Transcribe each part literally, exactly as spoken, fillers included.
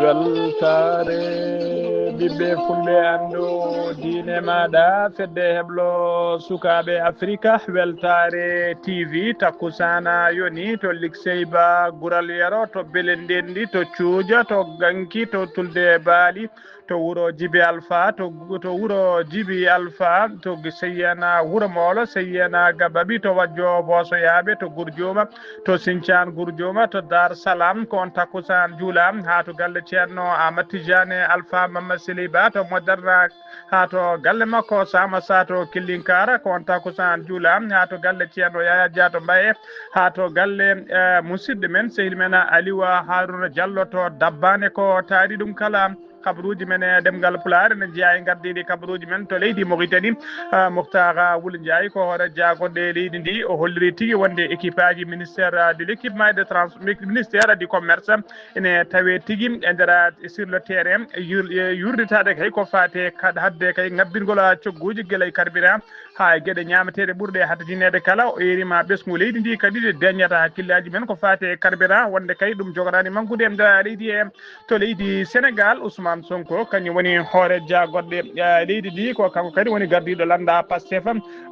Weltaare ɓiɓɓe fulɓe anndu diine maaɗa fedde heblo sukaaɓe Afrika. Weltaare T V takkusaana yoni to Likseyba Gural Yero, to Bele Ndenndi, to Cuuja, to Ganki, to Tulde Baali, to wuro Jibi Alfa, to, to wuro Jibi Alfa, to Seyyana Wuro Moolo, Seyyana Gababi, to Wajjo Boosoyaaɓe, to Gurjuuma, to Sincaan Gurjuuma, to Dar Salaam, ko on takkusaan juula, haa to galle Ceerno Ahmad Tijaani Alfa Mamma Sili Ba, to Moderna, haa to galle makko Sama Sa to Killinkaara, ko on takkusaan juula, haa to galle Ceerno Yaya Dia to Mbaye, haa to galle, eh, musidɗo men, sehil men Aliwa Haruna Diallo to Dabbane, ko taari ɗum kala. Kabaruuji men e ɗemngal Pulaar ene jeyaa e ngardiiɗi kabaruuji men to leydi Mauritanie. Ah, Moctar Wul Ndiaye ko hoore jaagonɗe leydi ndi, o holliri tigi wonde équipage ministère de l'équipement et de trans-, ministère du commerce ene tawee tigi e nder, sur le terrain, yur-, e yurnitaade kay ko faati e kad-, hadde kay ngabbingol cogguuji gila e carburant haa e geɗe ñaameteeɗe ɓurɗe hattajineede kala. O eerima ɓesngu leydi ndi kadi nde deñata hakkillaaji men ko faati e carburant, wonde kay ɗum jogoraani manngude e nder leydi he. To leydi Senegal, Ousmane Sonko kañum woni hoore jaagonɗe, eh, leydi ndi, ko kanko kadi woni gardiiɗo lannda Pastef.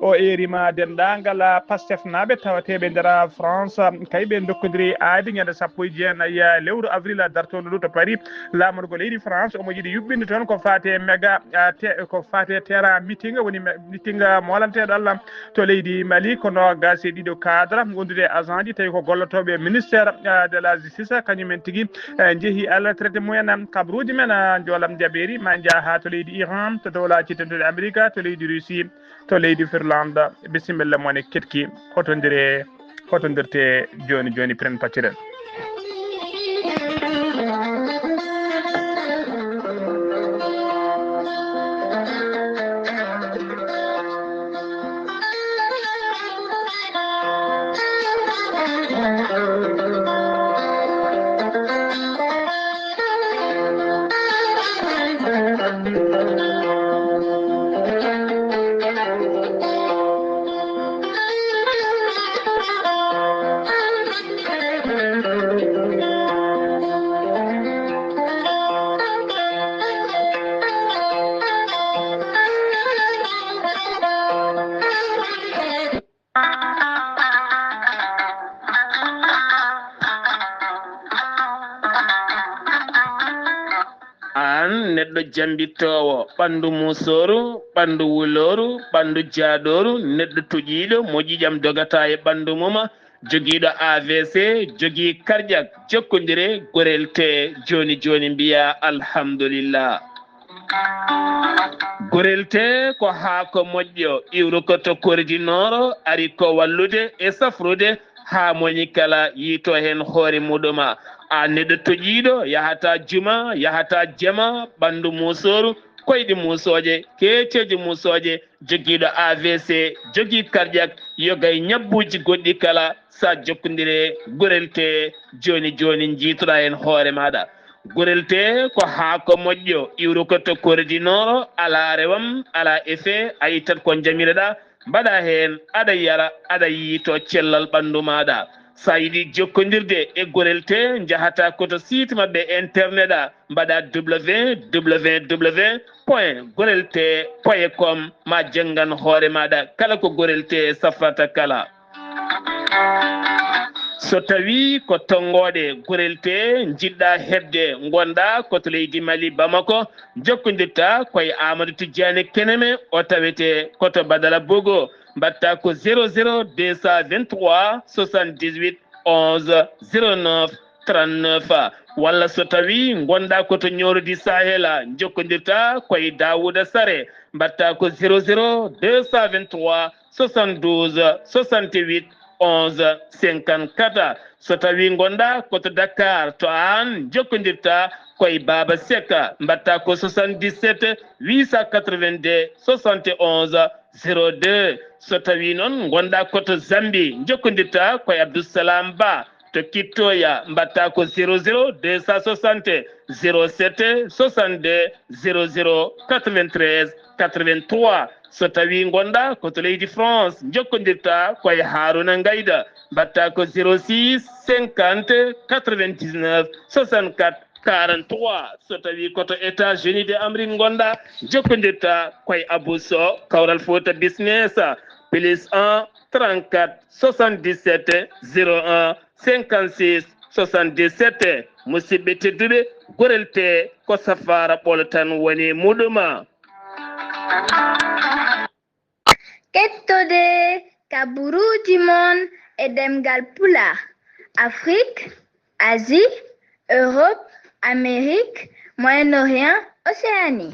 O eerima denndaangal Pastef naaɓe tawateeɓe nder France, kay ɓe ndokkodiri aadi ñande sappo e jeenayi lewru avril dartoondu ndu to Paris. Laamorgo leydi France omo yiɗi yuɓɓinde toon ko faati e méga, eh, te-, ko faati e terrain meeting, woni me-, meeting, eh, moolanteeɗo Allah to leydi Mali, ko noogaas e ɗiɗo cadre wondude agent ji, tawi ko gollotooɓe ministère, eh, de la justice, kañum en tigi, eh, njehi ala traité mumen. Kabaruuji men, eh, njoolam jaɓeeri, ma njaa haa to leydi Iran, to dowla cittantuɗi Amerika, to leydi Russie, to leydi Finlande. Bisimilla mon e ketki, hotondire, hotondirte jooni jooni, piren pacciren. Aan neɗɗo jambittoowo, ɓanndu muusooru, ɓanndu wulooru, ɓanndu jaaɗooru, neɗɗo toƴiiɗo mo ƴiiƴam dogata e ɓanndu mum, jogiiɗo A V C, jogii karƴak, jokkondire, gorel tee jooni jooni, mbiyaa alhamdulillah. Gorel tee ko haako moƴƴo, iwruko to kordi nooro, ari ko wallude e safrude haa moni kala yiito heen hoore muɗuma. A neɗɗo toƴiiɗo, yahata juma, yahata jama, ɓanndu muusooru, koyɗi muusooje, keeceeje muusooje, jogiiɗo A V C, jogii karƴak, yoga e ñabbuuji goɗɗi kala, sa jokkondire gorel tee jooni jooni, njiitoɗaa heen hoore maaɗa. Gorel tee ko haako moƴƴo, iwruko to kordi nooro, alaa rewam, alaa effet, a ittat ko njamiroɗaa, mbaɗaa heen, aɗa yara, aɗa yiito cellal ɓanndu maaɗa. Sa yiɗi jokkondirde e gorel tee, njahata ko to site maɓɓe internet a, mbaɗa W W W point gorel tee point com, ma janngan hoore maaɗa kala ko gorel tee safrata kala. So tawii ko tonngooɗe gorel tee njiɗɗaa heɓde, ngonɗaa ko to leydi Mali, Bamako, njokkondirtaa ko e Amadou Tidiane Keneme, o tawetee ko to Badala Bogo, mbaɗtaa ko zéro zéro deux cent vingt-trois soixante-dix-huit onze zéro neuf trente-neuf, walla so tawii ngonɗaa ko to Ñooro di Sahel, njokkondirtaa ko e Daouda Sare, mbaɗtaa ko zéro zéro deux cent vingt-trois soixante-douze soixante-huit onze cinquante-quatre. So tawii ngonɗaa ko to Dakar, to Aan, njokkondirtaa ko e Baaba Seck, mbaɗtaa ko soixante-dix-sept huit cent quatre-vingt-deux soixante et onze zéro deux. So tawii noon ngonɗaa ko to Zambie, njokkondirtaa ko e Abdou Salam Ba to Kittoya, mbaɗtaa ko zéro zéro deux cent soixante zéro sept soixante-deux zéro zéro quatre-vingt-treize quatre-vingt-trois. So tawii ngonɗaa ko to leydi France, njokkondirtaa ko e Harouna Ngayda, mbaɗtaa ko zéro six cinquante quatre-vingt-dix-neuf soixante-quatre quarante-trois. So tawii ko to États-Unis de Amérique ngonɗaa, jokkondirta koye Abou Sow, Kawral Fouta Business, plus un, trente-quatre, soixante-dix-sept, zéro un, cinquante-six, soixante-dix-sept. Musidɓe tedduɓe, gorel tee ko safaara ɓolo tan woni muɗuma. Kettode kaburuuji mon e ɗemngal Pulaar, Afrik, Asie, Europe, Amérique, Moyen-Orient, Océanie.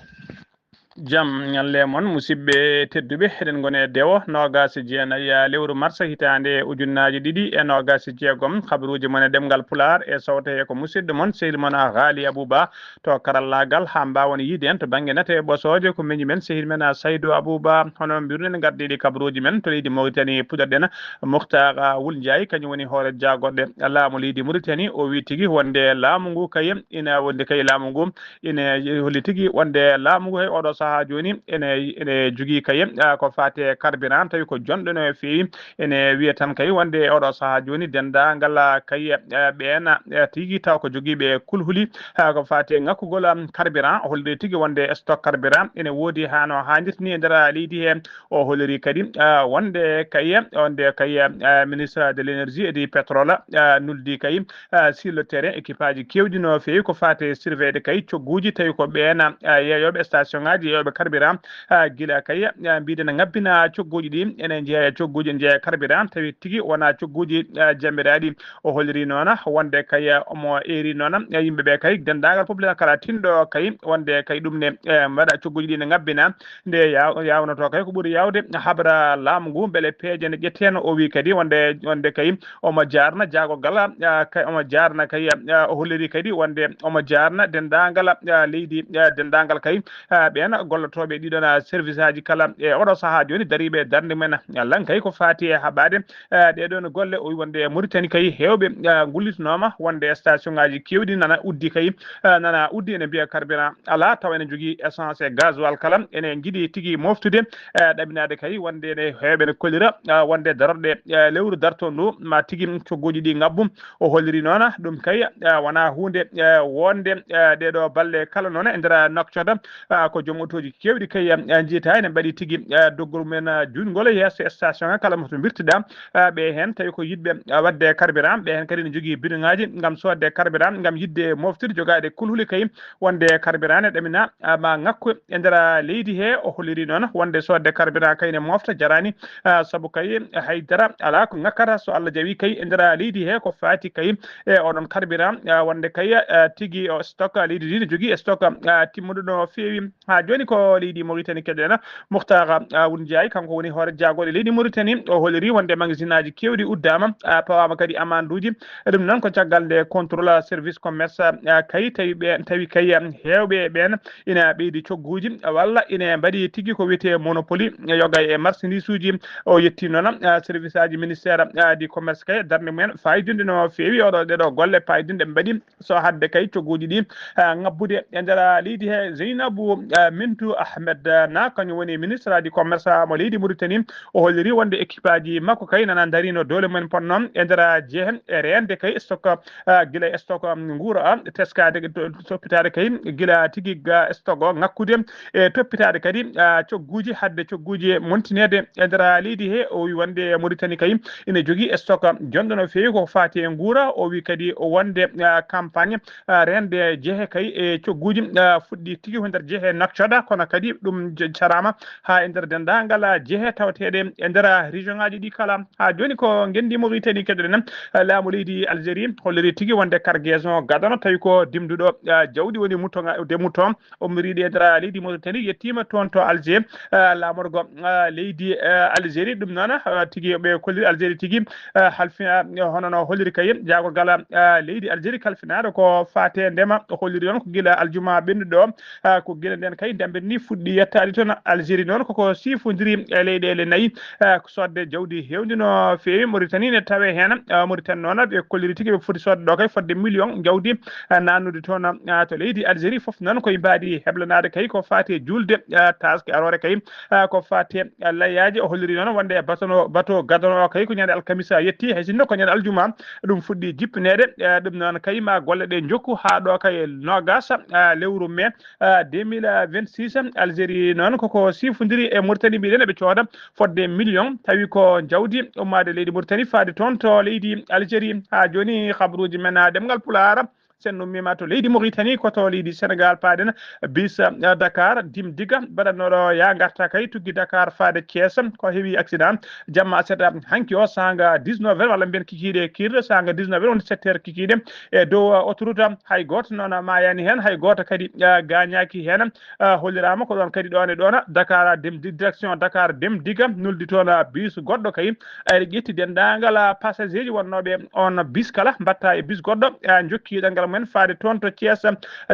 Jam ñalle mon, musidɓe tedduɓe, eɗen ngoni e dewo noogaas e jeenayi lewru mars hitaande ujunnaaji ɗiɗi e noogaas e jeegom. Kabaruuji mon e ɗemngal Pulaar e sawte he ko musidɗo mon, sehil mon Haali Abuba, to karallaagal, haa mbaawon yiide en to bannge nate e ɓosooje. Ko miñi men, sehil men, a, Saydu Abuba. Hono mbirɗen, ngardiiɗi kabaruuji men to leydi Mauritanie, puɗɗorɗen Mukhtar, a, Wul Njaay, kañum woni hoore jaagorɗe laamu leydi Mauritanie. O wii tigi wonde laamu ngu kay ina, wonde kay laamu ngu ina holli tigi wonde laamu ngu he oɗo sahaa jooni ene, ene jogii kay, a, ko faati e carburant, tawi ko jonɗo no feewi. Ene wiya tan kay wonde e oɗo sahaa jooni denndaangal, a, kay, a, ɓeen, a, tigi taw ko jogiiɓe kulhuli, a, ko faati e ŋakkugol, am, carburant, holliri tigi wonde stock carburant ene woodi haa no haanirta ni e nder, a, leydi he. O holliri kadi, a, wonde kay, wonde kay, a, ministre de l'énergie et du pétrole, a, nuldi kay, a, sur le terrain, équipe aji keewɗi no feewi ko faati e surveillde kay cogguuji, tawi ko ɓeen, a, yeeyooɓe station ŋaaji, yeeyooɓe carburant, a, gila kay, a, mbiɗen ŋabbina cogguuji ɗi, ene njeeya cogguuji, ene njeeya carburant, tawi tigi wona cogguuji, a, jammiraaɗi. O holliri noon wonde kay, a, omo eeri noon, a, yimɓe ɓe kay, denndaangal population kala tinɗo kay, wonde kay ɗum ne, e, mbaɗa cogguuji ɗi ne ŋabbina. Nde ya-, yawnoto kay ko ɓuri yawde habra laamu ngu, mbele peeje ne ƴettee no. O wi kadi wonde, wonde kay omo jaarna jaagorgal, a, kay omo jaarna kay, a, o holliri kadi wonde omo jaarna denndaangal, a, leydi, a, denndaangal kay, a, ɓeen gollotooɓe ɗiɗon, a, service aji kala e oɗo sahaa jooni dariiɓe e darnde men. Lan kay ko faati e haɓaade, a, ɗee ɗoon golle, o wi wonde e Mauritanie kay heewɓe, a, ngullitinooma wonde station ngaji keewɗi nana uddi kay, a, nana uddi ene mbiya carburant alaa, tawa ene jogii essence e gasoil kala. Ene njiɗi tigi moftude, a, ɗaminaade kay wonde ene heewɓe ene kollira, a, wonde darorɗe, a, lewru darto ndu ma tigi cogguuji ɗi ngabbu. O holliri noon ɗum kay, a, wonaa huunde, a, wonde, a, ɗee ɗoo balle kala noon e nder Nouakchott, a, ko joom otooji keewɗi kay, a, njiytaa ene mbaɗi tigi, a, doggol men, a, juutngol e yeeso station kala mo to mbirtiɗaa, a, ɓe heen tawi ko yiɗɓe, a, waɗde carburant, ɓe heen kadi ne njogii bidoŋaaji ngam soodde carburant, ngam yiɗde moftude, jogaade kulhuli kay wonde carburant ne ɗamina, a, ma ŋakku e nder leydi he. O holliri noon wonde soodde carburant kay ne mofta jaraani, a, sabu kay hay dara alaa ko ŋakkata so Allah jaɓi kay e nder leydi he ko faati kay e oɗon carburant, a, wonde kay, a, tigi o stock, a, leydi ndi ne jogii stock, a, timmuɗo no feewi. Haa jooni ko leydi Mauritanie keɗen. Mukhtar, a, Wul Njaay, kanko woni hoore jaagorɗe leydi Mauritanie. O holliri wonde magasin aji keewɗi uddaama, a, pawaama kadi amande uji. Ɗum noon ko caggal nde contrôle service commerce, a, kay tawi ɓe, tawi kay, a, heewɓe e ɓeen ina ɓeydi cogguuji walla ina mbaɗi tigi ko wiyetee monopoly yoga e marchandise uji. O yetti noon, a, service aji ministère, a, du commerce kay darnde mumen faayidinde no feewi oɗo, ɗee ɗoo golle paayidinde ɓe mbaɗi. So hadde kay cogguuji ɗi, a, ŋabbude e nder leydi he, Zeynabou, a, Mintou Ahmed, a, na kañum woni ministre du commerce mo leydi Mauritanie. O holliri wonde équipe aji makko kay nana ndarino doole mumen ponno e nder jeehe e reende kay stock, a, gila e stock, um, nguura, a, teskaade to, toppitaade kay gila tigi ga stock o ŋakkude e toppitaade kadi, a, cogguuji, hadde cogguuji montineede e nder leydi he. O wi wonde Mauritanie kay ina jogii stock jonɗo no feewi ko faati e nguura. O wi kadi wonde, a, campagne, a, reende jeehe kay e cogguuji, a, fuɗɗi tigi ko nder jeehe Nouakchott, kono kadi ɗum j-, caraama haa e nder denndaangal, a, jeehe tawateeɗe e nder, a, région ŋaaji ɗi kala. Haa jooni ko ngenndi Mauritanie keɗoɗen, a, laamu leydi Algérie holliri tigi wonde cargaison gadano tawi ko dimduɗo, a, jawdi woni mouton, a, de mouton. Ummoriiɗo e nder leydi Mauritanie, yettiima toon to Alger, a, laamorgo, a, leydi, a, Algérie. Ɗum noon, a, tigi ɓe kolliri Algérie tigi, a, halfi-, a, hono no holliri kay jaagorgal, a, leydi Algérie kalfinaaɗo ko faati e ndema, holliri on ko gila aljuma ɓennuɗo, a, ko gila nden kay ndema Mbeɗa ni fuɗɗi yettaade toon. Algérie noon koko sifondiri e leyɗeele nayi, eh, ko soodde jawdi heewndi no feewi. Mauritanie ne tawe heen. Eh, Mauritanie noon ɓe kolliri tigi ɓe foti soodde ɗo kay fodde million jawdi, eh, naannude toon, eh, to leydi Algérie. Fof noon koye mbaadi heblanaade kay ko faati e juulde, eh, taske aroore kay, eh, ko faati e layyaaji. O holliri noon wonde bato no, bato gadano o kay ko ñande alkamisa yetti, hay sinno ko ñande aljuma ɗum fuɗɗi jippineede. Eh, ɗum noon kay ma golle ɗe njokku haa ɗo kay noogas, eh, lewru mai, eh, deux mille vingt-six. Algérie noon koko sifondiri e Mauritanie, mbiɗen eɓe cooda fodde million, tawi ko jawdi ummaade leydi Mauritanie faade toon to leydi Algérie. Haa jooni, habruuji men, ah, Ɗemngal Pulaar, sen ummiima to leydi Mauritanie, ko to leydi Sénégal paaɗen, bis, ah, Dakar Dim Diga mbaɗatnooɗo ya ngarta kay tuggi Dakar faade Thiès, ko heewi accident jamma aset hanki o, saanga dix-neuf heures, walla mbiyen kikiiɗe kiirɗe, saanga dix-neuf heures, woni sept heures kikiiɗe, e dow, ah, autoroute. Hay gooto noon maayaani heen, hay gooto kadi, ah, gaañaaki heen. Ah, holliraama ko ɗoon kadi, ɗoon e ɗoon, Dakar Dem, direction Dakar Dem Diga, nuldi toon, ah, bis goɗɗo kay, ari ƴetti denndaangal, ah, passager ji wonnooɓe on bis kala, mbaɗta e bis goɗɗo, ah, njokki ɗanngal mumen faade toon to Thiès.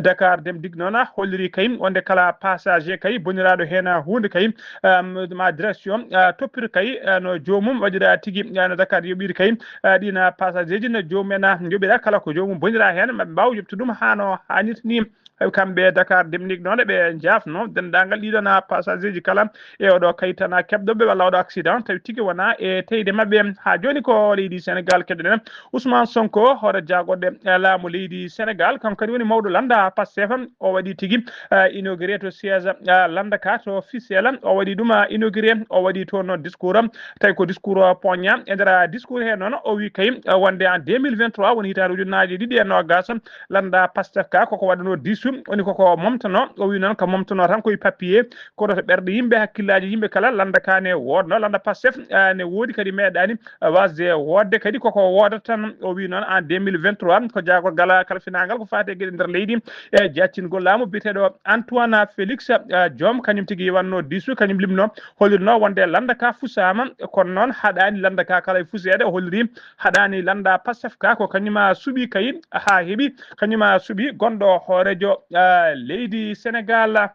Dakar Dem Diga noon, ah, holliri kay wonde kala passager kay boniraaɗo heen, ah, huunde kay, ah, ma direction, ah, toppito kay, ah, no joomum waɗira tigi, ah, no Dakar yoɓiri kay, ah, ɗiin, ah, passager ji no joomum en, ah, yoɓira kala ko joomum bonira heen, maɓe mbaaw yoɓtude ɗum haa no haanirta ni. Kamɓe Dakar Dem Diga noon eɓe njaafno denndaangal ɗiɗon, ah, passager ji kala e oɗo kay tan, ah, keɓɗo ɓe walla oɗo accident, tawi tigi wona e teyde maɓɓe. Haa jooni ko leydi Sénégal keɗoɗen. Ousmane Sonko, hoore jaagorɗe, eh, laamu leydi Sénégal, kanko kadi woni mawɗo lannda Pastef, o waɗi tigi, eh, inauguré to siège, eh, lannda ka to Fissel, o waɗi ɗum, eh, inauguré, o waɗi toon noon discours, tawi ko discours, eh, poña. E nder, eh, discours he noon, o wi kay, eh, wonde en deux mille vingt-trois woni hitaande ujunnaaje ɗiɗi e noogas, lannda Pastef ka koko waɗano diisu, woni koko momtano. O wi noon ko momtano tan koye papier, kono to ɓerɗe yimɓe, hakkillaaji yimɓe kala, lannda ka ne woodno, lannda Pastef, eh, ne woodi kadi meeɗaani, eh, wasde woodde kadi koko woodata tan. O wi noon en deux mille vingt-trois ko jaagorgal kalfinaangal ko faati e geɗe nder leydi e jaccingol laamu biyeteeɗo Antoine Félix, eh, Diome, kañum tigi wanno diisu, kañum limno, hollirno wonde lannda ka fusaama, kono noon haɗaani lannda ka kala e fuseede. O holliri haɗaani lannda Pastef ka, ko kañum a suɓi kay haa heɓi, kañum a suɓi gonɗo hooreejo, eh, leydi Sénégal.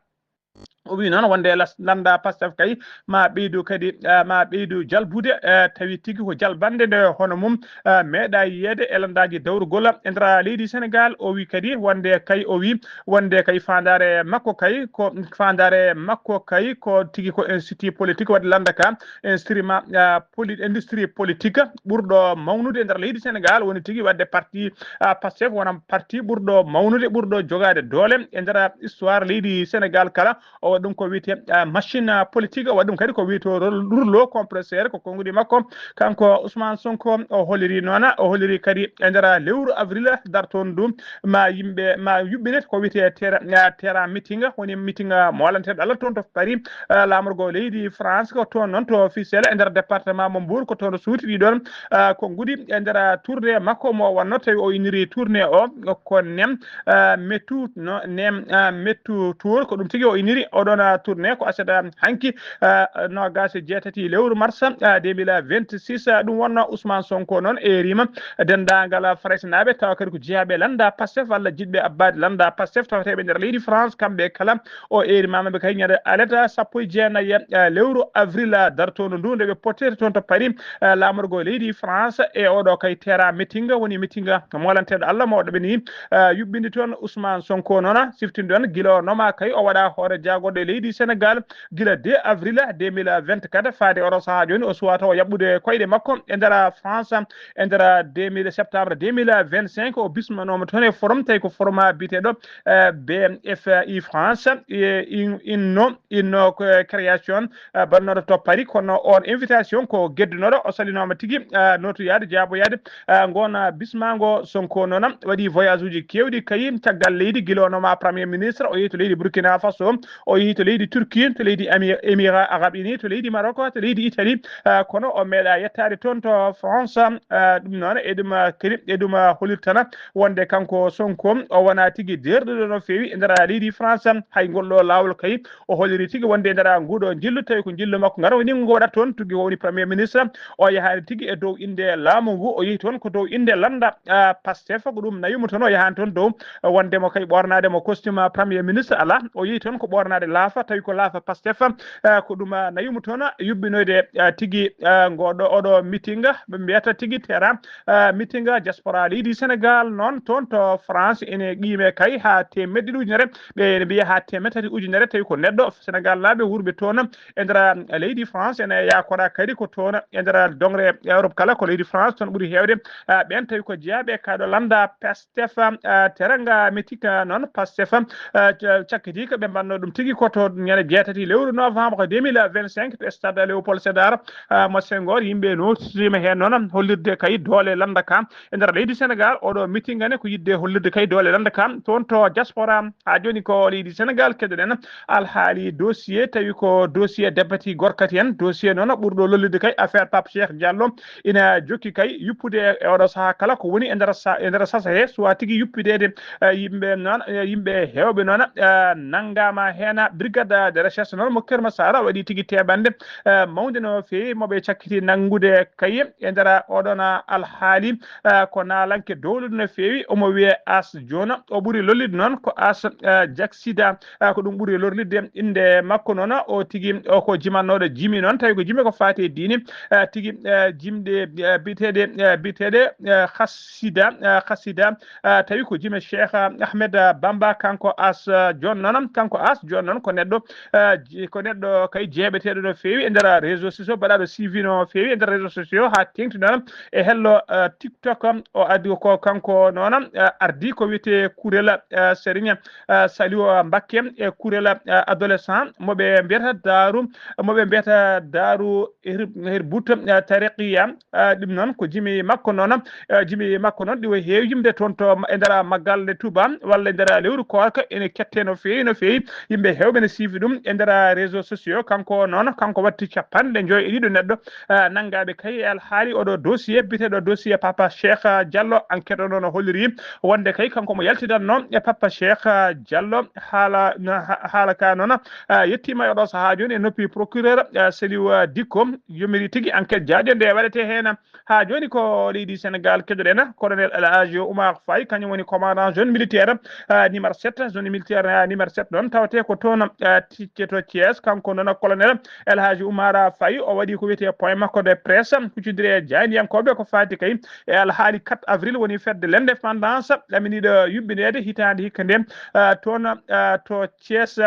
O wi noon wonde las-, lannda Pastef kay ma ɓeydu kadi, eh, ma ɓeydu jalbude, eh, tawi tigi ko jalbande nde hono mum, eh, meeɗa yiyeede e lanndaaji dawrugol e nder leydi Sénégal. O wi kadi wonde kay, o wi wonde kay faandaare makko kay ko, faandaare makko kay ko tigi ko institut politique waɗi lannda ka instrument, ah, poli-, industrie politique ɓurɗo mawnude e nder leydi Sénégal, woni tigi waɗde parti, ah, Pastef wona parti ɓurɗo mawnude, ɓurɗo jogaade doole e nder histoire leydi Sénégal kala. O waɗi ɗum ko wiyetee, ah, machine, ah, politique, o waɗi ɗum kadi ko wiyetee rol-, rouleau compresseur, ko konnguɗi makko. Kanko Ousmane Sonko, o holliri noon, o holliri kadi e nder lewru avril dartoon ndu, ma yimɓe, ma yuɓɓine ko wiyetee terrain, ah, terrain meeting, woni meeting, ah, moolanteeɗo Allah toon to Paris, ah, laamorgo leydi France, ko toon noon to Fissel e nder département mo Mbour, ko toon suuti ɗiɗon, ah, konnguɗi e nder tournée makko mo wonno tawi o inniri tournée o ko Nem, ah, Mettu no Nem, ah, Mettu Tour, ko ɗum tigi o inniri oɗon, ah, tournée ko aset, ah, hanki, ah, noogas e jeetati lewru mars, ah, deux mille vingt-six. Ah, ɗum wonno Ousmane Sonko noon eerima denndaangal Faraysenaaɓe, tawa kadi ko jeyaaɓe lannda Pastef walla jiɗɓe abbaade lannda Pastef tawateeɓe nder leydi France, kamɓe kala o eerima maɓɓe kay ñande alata sappo e jeenayi, eh, lewru avril, eh, dartoondu ndu, nde ɓe pottirta toon to Paris, eh, laamorgo leydi France e oɗo kay terrain meeting, woni meeting moolanteeɗo Allah mawɗo ɓe ni, eh, yuɓɓinde toon Ousmane Sonko noon, siftinɗon gila o noma kay o waɗa hoore jaagorɗe leydi Sénégal gila deux avril deux mille vingt-quatre, faade oɗo sahaa jooni o suwata o yaɓɓude koyɗe makko e nder France, e nder deux mille septembre deux mille vingt-cinq, o bismanooma toon e forum, tawi ko forum biyeteeɗo, eh, B F I France, eh, in-, inno, inno ko création, eh, bannooɗo to Paris, kono on invitation ko geddunooɗo, o salinooma tigi, eh, nootoyaade, jaaboyaade, eh, ngoon, eh, bismaango Sonko noon waɗi voyage uji keewɗi kayi caggal leydi, gila o noma premier ministre, o yehi to leydi Burkina Faso, o yehi to leydi Turquie, to leydi Ami-, Émirats Arabes Unis, to leydi Maroc, to leydi Italie, ah, kono o meeɗa yettaade toon to France. Ah, ɗum noon, e ɗum, ah, kadi, e ɗum, ah, holirtana wonde kanko Sonko o wona tigi deerɗuɗo no feewi e nder leydi France. Hay ngol ɗo laawol kay, o holiri tigi wonde e nder nguɗo njillu, tawi ko njillu makko ngar woni ngo waɗata toon, tigi o woni premier ministre. O yahaani tigi e dow innde laamu ngu, o yehi toon ko dow innde lannda, ah, Pastef, ko ɗum nayumo toon, o yahaani toon dow wonde mo kay ɓoornaade mo costume premier ministre, alaa, o yehi toon ko ɓoornaade laafa, tawi ko laafa Pastef, eh, ko ɗum, eh, nawi mo toon, eh, yuɓɓinoyde, eh, tigi, eh, ngoɗo, oɗo meeting, ɓe mbiyata tigi tera, eh, meeting diaspora leydi Sénégal noon toon to France ene qiime kay haa teemedde ɗiɗi ujunere, ɓe ene mbiya haa teemedde tati ujunere, tawi ko neɗɗo Sénégal naaɓe wurɓe toon e nder, eh, leydi France, ene yakora kadi ko toon e nder dongre Europe kala ko leydi France toon ɓuri heewde, eh, ɓeen tawi ko jeyaaɓe kaaɗo lannda Pastef, eh, teranga meeting, eh, noon Pastef, eh, ca-, cakkiti ko ɓe mbanno ɗum tigi ko to ñande jeetati lewru novembre deux mille vingt-cinq to stade Léopold Sédar, eh, mo Senghor, yimɓe no sima heen noon hollirde kay doole lannda ka e nder leydi Sénégal. Oɗo meeting ne ko yiɗde hollirde kay doole lannda ka toon to diaspora. Haa jooni ko leydi Sénégal keɗoɗen alhaali dossier, tawi ko dossier debati gorkati en, dossier noon ɓurɗo lollirde kay affaire Pape Cheikh Diallo ina jokki kay yuppude e oɗo sahaa kala ko woni e nder sa-, e nder sasa he, suwa tigi yuppideede, eh, yimɓe noon, eh, yimɓe heewɓe noon, eh, nanngaama heen. Brigade de recherche noon mo Kër Massar waɗi tigi teɓande, eh, mawnde no feewi, mo ɓe cakkiti nanngude kay e nder oɗon alhaali, eh, ko naalanke dowlude no feewi, omo wiyee As Joona, o ɓuri lollirde noon ko As, eh, Jaksida, eh, ko ɗum ɓuri lollirde innde makko noon, o tigi, o ko jimannooɗo jimi noon, tawi ko jimi ko faati e diine, eh, tigi, eh, jimɗe, eh, biyeteeɗe, eh, biyeteeɗe, eh, Xasida, eh, Xasida, eh, tawi ko jime Cheikh Ahmed Bamba, kanko As, eh, Joona noon, kanko As Joona noon ko neɗɗo, eh, ji-, ko neɗɗo kay jeeɓeteeɗo no feewi e nder réseau sociaux, baɗaaɗo suivi no feewi e nder réseau sociaux, haa teeŋti noon e hello, eh, TikTok. O addi ko kanko noon, eh, ardi ko wiyetee kuréel, eh, Serigne, eh, Saliou Mbacké e kuréel, eh, adolescent mo ɓe mbiyata Daaru, mo ɓe mbiyata Daaru Hir-, Hirbut, eh, Tariqiya. Eh, ɗum noon ko jimi makko noon, eh, jimi makko noon ɗiwo heewi yimde toon to ma-, e nder maggal nde Touba walla e nder lewru koorka ene kette no feewi, no feewi. Yimɓe heewɓe ne siifi ɗum e nder réseau sociaux. Kanko noon, kanko watti capanɗe joyi e ɗiɗo neɗɗo, eh, nanngaaɓe kay e alhaali oɗo dossier, biyeteeɗo dossier Papa Cheikh, eh, Diallo. Enquête o noon holliri wonde kay kanko mo yaltidanno e Papa Cheikh, eh, Diallo. Haala, no ha-, haala ka noon, eh, yettiima e oɗo sahaa jooni e noppi procureur, eh, Saliou, eh, Dicko. Yumiri tigi enquête jaaƴo nde waɗetee heen. Haa jooni ko leydi Sénégal keɗoɗen, colonel El Hadji Oumar Faye, kañum woni commandant zone militaire, ah, numéro sept, zone militaire, ah, numéro sept noon tawetee ko toon, ah, Tikke to Thiès. Kanko noon colonel El Hadji Oumar Faye, o waɗi ko wiyetee point makko de presse, huccondire e jaayndiyankooɓe ko faati kay e alhaali quatre avril woni fedde l'indépendance, ɗaminiiɗo yuɓɓineede hitaande hikka nde, ah, toon, ah, to Thiès.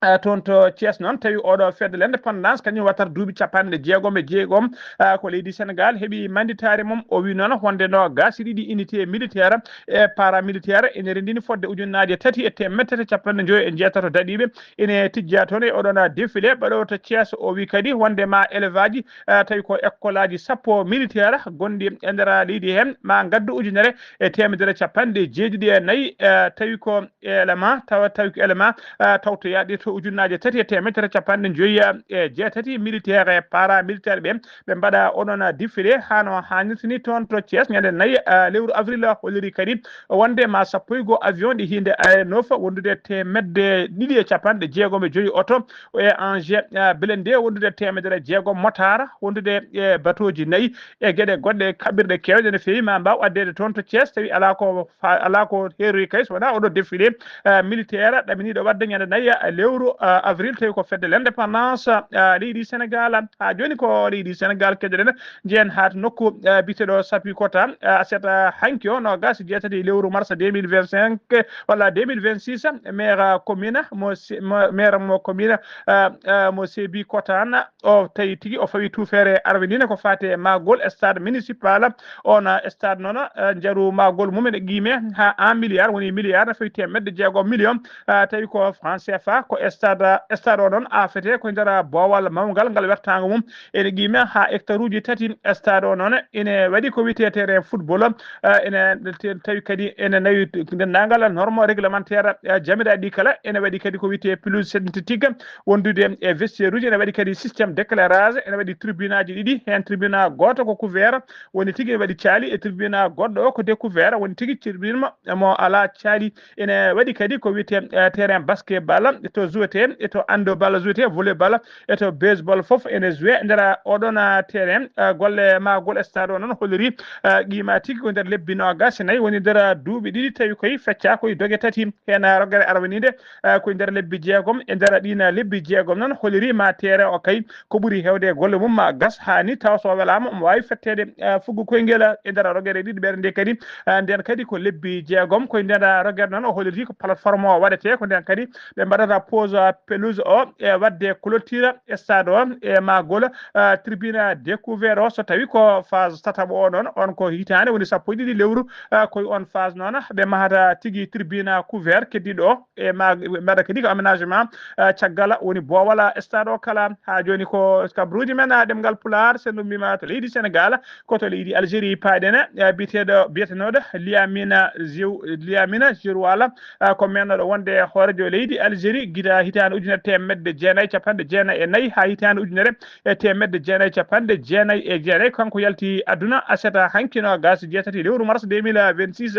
Eh, toon to Thiès noon, tawi oɗo fedde l'indépendance kañum wattata duuɓi capanɗe jeegom e jeegom, eh, ko leydi Sénégal heɓi manditaare mum. O wi noon wonde no gasi ɗiɗi unité militaire e paramilitaire ene rendini fodde ujunnaaje tati e teemedde tati capanɗe joyi e jeetato daɗiiɓe ene tijja toon e oɗon défilé baɗoowo to Thiès. O wi kadi wonde ma élève aji, eh, tawi ko école aji sappo militaire gonɗi e nder leydi heen ma ngaddu ujunere e teemedere capanɗe jeeɗiɗi e nayi, eh, tawi ko élément, tawa tawi ko élément, ah, tawtoyaaɗo to ujunnaaje tati e teemedere capanɗe joyi e jeetati militaire e paramilitaire ɓe, ɓe mbaɗa onon défilé haa no haanirta ni toon to Thiès ñande nayi, ah, lewru avril. Holliri kadi wonde ma sappo e goo avion ɗi hinde Air Nord wondude teemedde ɗiɗi e capanɗe jeegom e joyi oto e engin, ah, blindé wondude teemedere jeegom motard wondude e batooji nayi e geɗe goɗɗe kaɓirɗe keewɗe no feewi ma mbaaw addeede toon to Thiès tawi alaa ko fa-, alaa ko heeroyi kay so wonaa oɗo défilé, eh, militaire ɗaminiiɗo waɗde ñande nayi, eh, lewru, eh, avril, tawi ko fedde l'indépendance, eh, leydi Sénégal. Haa jooni ko leydi Sénégal keɗoɗen, njehen haa to nokku, eh, biyeteeɗo Sapikota, eh, aset, eh, hanki o, noogaas e jeetati lewru mars deux mille vingt-cinq, walla deux mille vingt-six, maire, eh, commune mo Se-, mo, maire mo commune, eh, eh, mo Sébikotane, o tawi tigi o fawi tuufeere arwindine ko faati e mahgol stade municipal. On, eh, stade noon, eh, njaru mahgol mum ene qiime haa un milliard, woni milliard no fawi teemedde jeegom million, eh, tawi ko franc C F A. Ko stade, stade o noon aafete ko nder boowal mawngal ngal wertaango mum ene qiime haa hectare uji tati. Stade o noon ene waɗi ko wiyetee terrain football, eh, ene te-, tawi kadi ene nawi denndaangal norme réglementaire, eh, jamiraaɗi ɗi kala. Ene waɗi kadi ko wiyetee pelouse synthétique, wondude e vestiaire uji, ene waɗi kadi système d'éclairage, ene waɗi tribune aji ɗiɗi, heen tribune gooto ko couvert, woni tigi ene waɗi caali, e tribune goɗɗo o ko découvert, woni tigi tribune mo, mo alaa caali. Ene waɗi kadi ko wiyetee, eh, terrain basketball to Jouete, e to ando bala jouete, volleyball, e to baseball, fof ene joué nder oɗon, ah, terrain. Ah, golle maagol stade o noon holliri, ah, qima tigi ko nder lebbi noogas e nayi, woni nder duuɓi ɗiɗi, tawi koye fecca koye doge tati. Heen rogere arwaniinde, ah, koye nder lebbi jeegom. E nder ɗiin lebbi jeegom noon holliri ma terrain o kay ko ɓuri heewde e golle mum ma gas haa ni taw so welaama omo waawi fetteede, ah, fuggu koyngel e nder rogere ɗiɗi ɓeere nde kadi. Ah, nden kadi ko lebbi jeegom. Koye nder rogere noon o holliri ko plateforme o waɗetee, ko nden kadi ɓe mbaɗata pose pelouse o e waɗde clôture stade o e maagol, ah, tribune découvert o. So tawi ko phase tataɓo o noon, on ko hitaande woni sappo e ɗiɗi lewru, ah, koye on phase noon ɓe mahata tigi tribune couvert keddiɗo o e ma-, ɓe mbaɗa kadi ko aménagement, ah, caggal woni boowal stade o kala. Haa jooni ko kabruuji men, ah, ɗemngal Pulaar, so no mbima to leydi Sénégal, ko to leydi Algérie paaɗen, eh, biyeteeɗo, biyetenooɗo Liamina Ziw-, Liamina Girouala, eh, ko mennooɗo wonde hooreejo leydi Algérie gila hitaande ujunere teemedde jeenayi capanɗe jeenayi e nayi haa hitaande ujunere e teemedde jeenayi capanɗe jeenayi e jeenayi. Kanko yalti aduna aset hanki noogas e jeetati lewru mars deux mille vingt-six.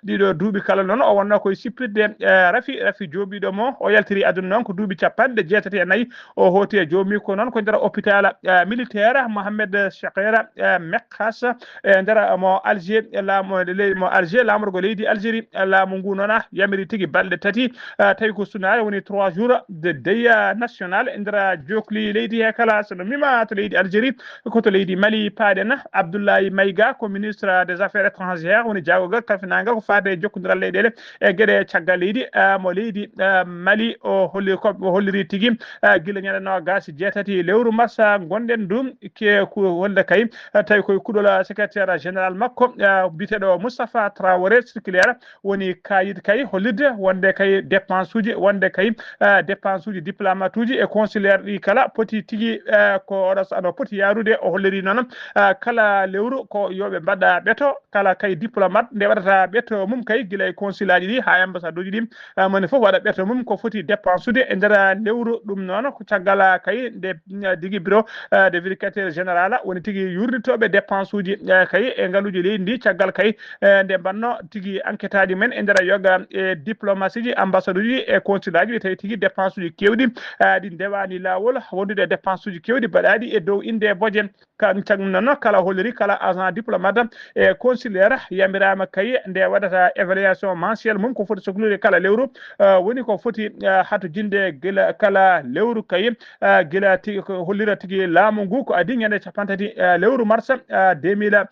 Ɗiɗo duuɓi kala noon o wonno koye sippirde, eh, rafi, rafi jooɓiiɗo mo. O yaltiri aduna noon ko duuɓi capanɗe jeetati e nayi. O hooti e joomi ko noon ko nder hôpital, eh, militaire Mohamed Chakera, eh, Mekhas, e nder mo Alger, laamu, le-, mo Alger, laamorgo leydi Algérie, eh, laamu ngu noon, ah, yamiri tigi balɗe tati, eh, tawi ko sunaare woni trois jours de deuil, eh, national e nder jokli leydi he kala. So no mima to leydi Algérie, ko to leydi Mali paaɗen. Abdoulaye Maïga ko ministre des affaires étrangères, woni jaagogal kalfinaangal ko faade e jokkondiral leyɗeele e geɗe caggal leydi, eh, mo leydi, eh, Mali. O holli ko, o holliri tigi, eh, gila ñande noogas e jeetati lewru mars ngonɗen ɗum, ke ku-, wonde kay, eh, tawi koye kuɗol, eh, secrétaire général makko, eh, biyeteeɗo Moustapha Traoré, circulaire woni kayit kay hollirde wonde kay dépense uji, wonde kay, eh, dépense uji diplomate uji e consulaire ɗi kala poti tigi, eh, ko oɗo sa-, no poti yaarude. O holliri noon, eh, kala lewru ko yo ɓe mbaɗa ɓeto, kala kay diplomate nde waɗata ɓeto mum kay gila e consulat ji ɗi haa e ambassade uji ɗi, eh, moni fof waɗa ɓeto mum ko foti dépense ude e nder lewru. Ɗum noon ko caggal kay nde, eh, digi bureau, eh, de vérificateur général woni tigi yurnitooɓe dépense uji, eh, kay e ngaluuji leydi ndi, caggal kay, eh, nde mbanno tigi enquête aji men e nder yoga e diplomatie ji, ambassade uji e consulat ji, tawi tigi dépense uji keewɗi, eh, ɗi ndewaani laawol, wondude e dépense uji keewɗi baɗaaɗi e dow innde boje. Kan caggal noon kala holliri kala agent diplomate e consulaire yamiraama kay nde waɗata évaluation mensuelle mum ko foti soklude kala lewru, eh, woni ko foti, eh, hatojinde gila kala lewru kay, eh, gila ti-, ko hollira tigi laamu ngu ko adii ñande capanɗe tati, eh, lewru mars, eh, deux mille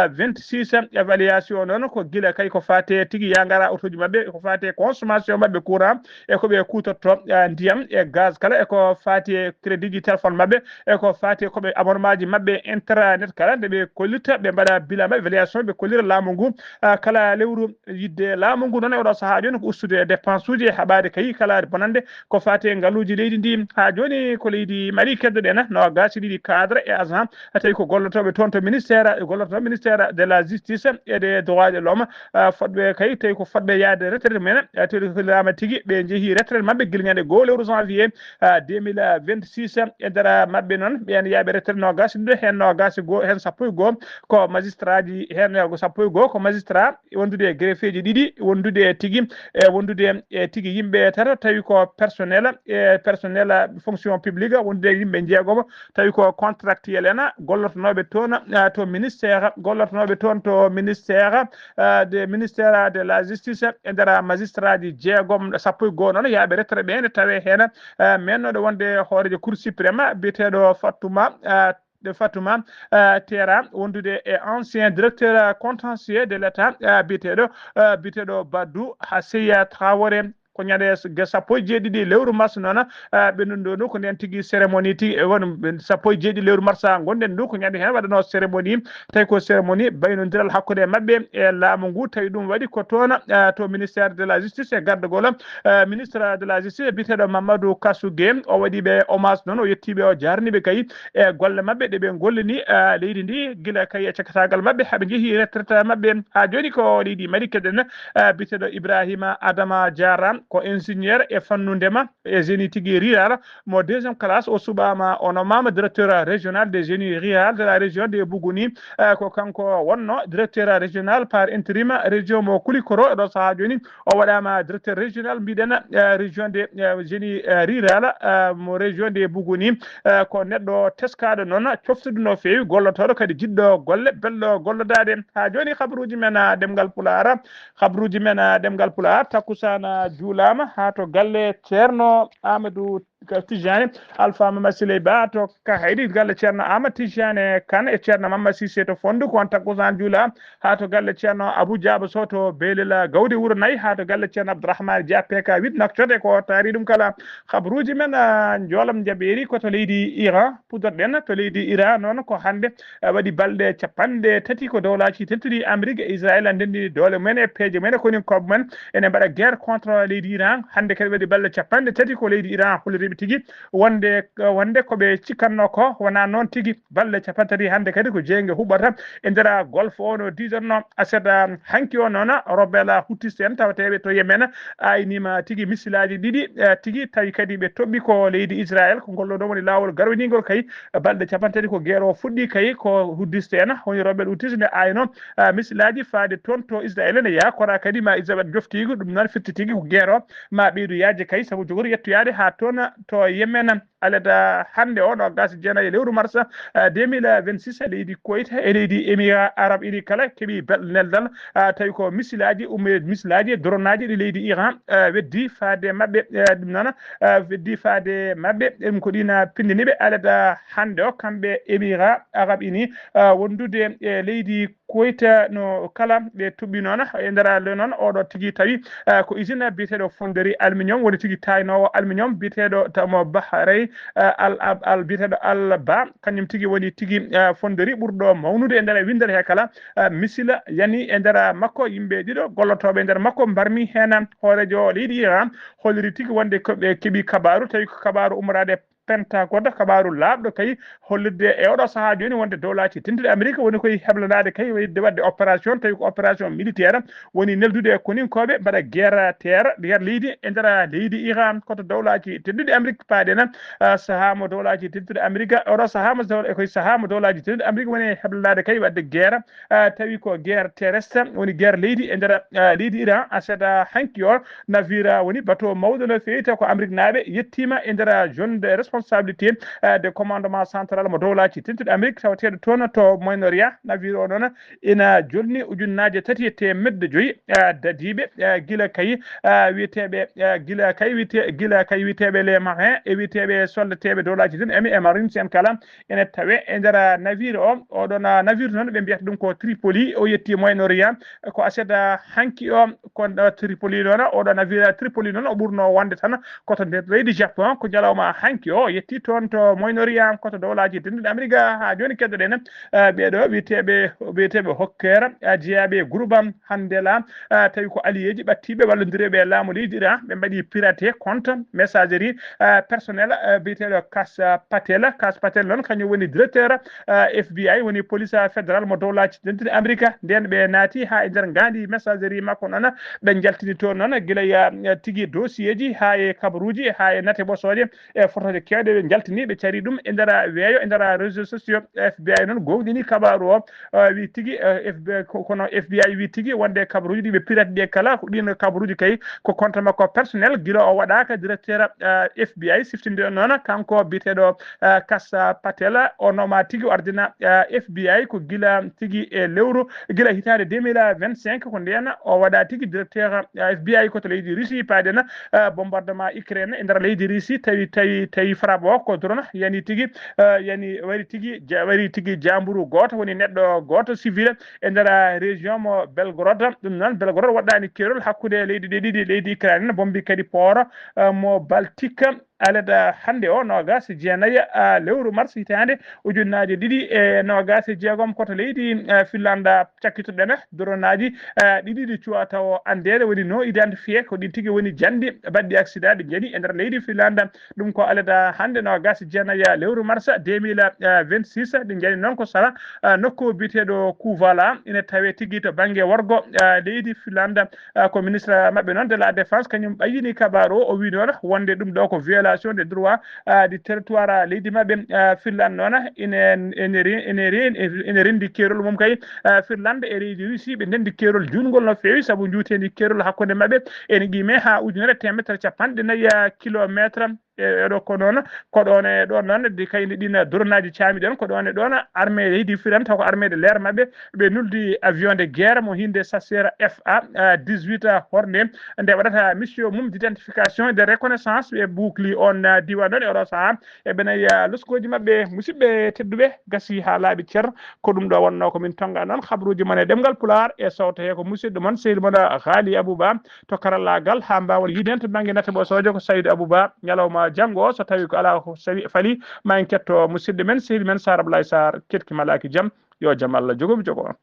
vingt-six. Évaluation noon ko gila kay ko faate tigi yangara otoji maɓɓe, ko faate consommation maɓɓe courant e ko ɓe kuutorto, eh, ndiyam e gaz kala, e ko faate crédit ji téléphone maɓɓe, e ko faati e ko ɓe abonnement ji maɓɓe internet kala nde ɓe kollirta, ɓe mbaɗa bilan maɓɓe, évaluation, ɓe kollira laamu ngu, ah, kala lewru. Yidde laamu ngu noon e oɗo sahaa jooni ko ustude dépense uji e haɓaade kayi kala bonande ko faati e ngaluuji leydi ndi. Haa jooni ko leydi Mali keddoɗen, noogaas e ɗiɗi cadre e agent tawi ko gollotooɓe toon to ministère, gollotoo ministère de la justice et des droits de l'homme, ah, fodɓe kay tawi ko fodɓe yaade retraite mumen, ah, tawi ko holliraama tigi ɓe njehi retraite maɓɓe gila ñande goo lewru janvier, ah, deux mille vingt-six. E nder maɓɓe noon, ɓeen yaaɓe retraite noogaas e ɗiɗo, heen noogaas e goo, heen sappo e goo ko magistrat ji, heen ko sappo e goo ko magistrat wondude e greffe ji ɗiɗi, wondude e tigi, e wondude e tigi yimɓe tato, tawi ko personnel, e personnel fonction publique, wondude e yimɓe njeegomo, tawi ko contractuel en, gollotonooɓe toon, ah, to ministère, gollotonooɓe toon to ministère, ah, de ministère de la justice, e nder magistrat ji jeegom, sappo e goo noon yaaɓe retraite ɓe ne tawe heen, ah, mennooɗo wonde hooreejo Cour suprême biyeteeɗo Fatuma, ah, de Fatuma, ah, Tera, wondude e ancien directeur contentieux de l'État, ah, biyeteeɗo, ah, biyeteeɗo Badou Haseya Traoré. Ko ñande s-, ge sappo e jeeɗiɗi lewru mars noon, ah, ɓe ɗum ɗo ɗum ko nden tigi cérémonie tigi, e won sappo e jeeɗiɗi lewru mars, ah, ngonɗen ɗum ko ñande heen waɗanoo cérémonie, tawi ko cérémonie baynondiral hakkunde maɓɓe e laamu ngu, tawi ɗum waɗi ko toon, ah, to ministère de la justice e gardagol, ah, ministre de la justice biyeteeɗo Mamadou Kassou Gueye, o waɗi ɓe hommage noon, o yetti ɓe, o jaarni ɓe kay e golle maɓɓe ɗe ɓe ngollini, ah, leydi ndi gila kay e cakataagal maɓɓe haa ɓe njehi retraite maɓɓe. Haa jooni ko leydi Mali keɗen, ah, biyeteeɗo Ibrahima Adama Diarra, ko ingénieur e fannu ndema e génie tigi rural, mo deuxième classe. O suɓaama, o nommaama directeur régional des génies rural de la région de Bougouni. Eh, ko kanko wonno directeur régional par intérim région mo Koulikoro. E ɗo sahaa jooni, o waɗaama directeur régional, mbiɗen, eh, région de, eh, génie, eh, rural, eh, mo région de Bougouni. Eh, ko neɗɗo teskaaɗo noon, coftuɗo no feewi, gollotooɗo kadi jiɗɗo golle, belɗo gollodaade. Haa jooni, habruuji men, ah, ɗemngal Pulaar, habruuji men, ah, ɗemngal Pulaar, takkusaan, ah, juulaama haa to galle Ceerno Amadou Ka Tijani, Alpha Mama Siley Ba to Kahaydi, galle Ceerno Amadou Tijani Kan e Ceerno Mama Sise to Fondu, ko on takkusaan juula haa to galle Ceerno Abou Diaba Sow to Belel Gawdi Wuro Nayi, haa to galle Ceerno Abdourahmane Dia P K huit Nouakchott. E ko taari ɗum kala, habruuji men, ah, njoolam njaɓeeri ko to leydi Iran, pudorɗen to leydi Iran noon ko hannde, ah, waɗi balɗe capanɗe tati ko dowlaaji tedduɗi Amérique e Israël ndenndi doole mumen e peeje mumen e koninkooɓe mumen. Ene mbaɗa guerre contre leydi Iran. Hannde kadi waɗi balɗe capanɗe tati ko leydi Iran holliriiɓe tigi wonde, wonde ko ɓe cikkatnoo ko wonaa noon tigi. Balɗe capanɗe tati hannde kadi ko jeynge huɓɓata e nder golfe o no diidatnoo. Aset, ah, hanki o noon, rebelle Houthis en tawateeɓe to Yemen ayniima tigi misilaaji ɗiɗi, eh, tigi tawi kadi ɓe toɓɓi ko leydi Israël. Ko ngol ɗoo woni laawol garwiningol kay. Balɗe capanɗe tati ko guerre o fuɗɗi kay, ko Houthis en, woni rebelle Houthis ne ayno, ah, misilaaji faade toon to Israël, ne yaakora kadi ma Israël joftiigu. Ɗum noon firti tigi ko guerre o ma ɓeydu yaajde kay, sabu jogori yettoyaade haa toon to Yemen. Alada hannde o, noggas e jeenayi lewru mars, ah, deux mille vingt-six, leydi Kuwait e leydi Émirats Arabes Unis kala keɓi bel-, neldal, ah, tawi ko misilaaji, umme misilaaji e dronaaji ɗi leydi Iran, ah, weddi faade maɓɓe, ah, ɗum noon, ah, weddi faade maɓɓe. Ɗum ko ɗiin pindini ɓe. Alada hannde o, kamɓe Émirats Arabes Unis, ah, wondude e leydi Kuwait, no kala ɓe toɓɓi noon e nder le noon, oɗo tigi tawi, ah, ko usine biyeteeɗo fonderie aluminium, woni tigi taynoowo aluminium biyeteeɗo tamo Bahrain, ah, Al, Al, Al, biyeteeɗo Al Ba, kañum tigi woni tigi, ah, fonderie ɓurɗo mawnude e nder winndere he kala. Ah, misila yani e nder makko, yimɓe ɗiɗo gollotooɓe e nder makko mbarmi heen. Hooreejo leydi Iran holliri tigi wonde ko ɓe keɓi kabaaru, tawi ko kabaaru ummoraade Pentagone, kabaaru laaɓɗo kay, hollirde e oɗo sahaa jooni wonde dowlaaji tedduɗi Amérique woni koye heblanaade kay, wayde waɗde opération, tawi ko opération militaire, woni neldude e koninkooɓe mbaɗa guerre terre, guerre leydi e nder leydi Iran. Koto dowlaaji tedduɗi Amérique paaɗen, ah, sahaa mo dowlaaji tedduɗi Amérique, oɗo sahaa mo dow-, e koye sahaa mo dowlaaji tedduɗi Amérique woni heblanaade kay waɗde guerre, ah, tawi ko guerre terrestre, woni guerre leydi e nder, ah, leydi Iran. Aset hanki o, navire woni bateau mawɗo no feewi, taw ko Amérique naaɓe yettiima e nder zone de responsabilité, eh, de commandement central mo dowlaaji tedduɗi Amérique, tawateeɗo toon to Moyen-Orient. Navire o noon ina jolni ujunnaaje tati e teemedde joyi, eh, dadiiɓe, eh, gila kay, eh, wiyeteeɓe, eh, gila kay wiyete-, gila kay wiyeteeɓe les marins e wiyeteeɓe soldateeɓe dowlaaji tedduɗi Amérique e marines en kala ene tawe e nder navire o. Oɗon navire noon ɓe mbiyata ɗum ko Tripoli, o yetti Moyen-Orient. Ko aset hanki o, ko, eh, Tripoli noon, oɗo navire Tripoli noon o ɓurno wonde tan ko to nder leydi Japon. Ko ñalawma hanki o yetti toon to Moyen-Orient, ko to dowlaaji tedduɗi Amérique. Haa jooni keddoɗen, eh, ɓeeɗo wiyeteeɓe, wiyeteeɓe hokkeer, eh, jeyaaɓe e groupe am hannde la, eh, tawi ko alliéji ɓattiiɓe wallondireeɓe e laamu leydi Iran, ɓe mbaɗi piraté compte messagerie, eh, personnel, eh, biyeteeɗo Kas Patel. Kas Patel noon kañum woni directeur, eh, F B I, woni police fédéral mo dowlaaji tedduɗi Amérique. Nden ɓe naati haa e nder ngaandi messagerie makko noon, ɓe njaltini toon noon gila ya, eh, tigi dossier ji haa e kabaruuji haa e nate ɓosooje e fotooje keewɗe. Ɓe njaltini, ɓe cari ɗum e nder weeyo, e nder réseaux sociaux. F B I noon gooŋɗini kabaaru o, eh, wi tigi, eh, F B I, ko-, kono F B I wi tigi wonde kabaruuji ɗi ɓe pirate ɗi kala, ko ɗiin kabaruuji kay ko compte makko personnel gila o waɗaaka directeur, eh, F B I. Siftinde noon kanko biyeteeɗo, eh, Kas Patel, o noma tigi o ardina, eh, F B I ko gila tigi e lewru, gila hitaande deux mille vingt-cinq, ko ndeen o waɗa tigi directeur, eh, F B I ko to leydi Russie. Paaden, eh, bombardement Ukraine e nder leydi Russie, tawi, tawi, tawi frappe o ko drone yani tigi, eh, yani wari tigi, ja-, wari tigi jamburu gooto, woni neɗɗo gooto civil e nder région mo Belgorod. Ɗum noon, Belgorod waɗɗaani keerol hakkunde leydi ɗe ɗiɗi, leydi Ukraine, bombi kadi port, eh, mo Baltique. Alada hannde o noogaas e jeenayi, ah, lewru mars hitaande ujunnaaje ɗiɗi e noogaas e jeegom, ko to leydi, ah, Finlanda cakkitoɗen doronaaji, ah, ɗiɗi ɗi cuwa tawo anndeede, woni non identifié, ko ɗin tigi woni janɗi baɗɗi accident ɗi njani e nder leydi Finlanda. Ɗum ko alada hannde noogaas e jeenayi lewru mars deux mille vingt-six. Ɗi njani noon ko sara, ah, nokku biyeteeɗo Kuvala, ina tawee tigi to bannge worgo, ah, leydi Finlanda. Ah, ko ministre maɓɓe noon de la défense, kañum ɓayyini kabaaru o, o wi noon wonde ɗum ɗo ko violation des droits, ah, du territoire, ah, leydi maɓɓe. Ah, Finlande noon ene, ene re-, ene re-, ene renndi keerol mum kay, ah, Finlande e leydi Russie, ɓe ndenndi keerol juutngol no feewi, sabu njuuteendi keerol hakkunde maɓɓe ene qimee haa ujunere teemedere capanɗe nayi, ah, kilometre. E, e ɗo ko noon, ko ɗoon e ɗoon noon, de kaydi ɗin doronaaji caami ɗon, ko ɗoon e ɗoon armée leydi Finlande, taw ko armée de l'air maɓɓe, ɓe nuldi avion de guerre mo hinnde Chasseur F A dix-huit hornde, nde waɗata mission mum d'identification et de reconnaissance. Ɓe boucli on, ah, diiwaan ɗon e oɗo sahaa. E ɓe nayi, ah, loskooji maɓɓe. Musidɓe tedduɓe, gasi haa laaɓi cer. Ko ɗum ɗo wonnoo ko min tonnga noon habruuji mon e ɗemngal Pulaar, e sowto he ko musidɗo mon, sehil mon, ah, Haali Abouba. To karallaagal, haa mbaawon yiiden to bannge nate ɓosoojo, ko Saydu Abouba. Ñalawma janngo o, so tawii ko alaa ko sawi-, fali, ma en ketto musidɗo men, sehil men Sar Ablaye Sar, ketki malaaki jam. Yo jam Allah jogo mi jogo on.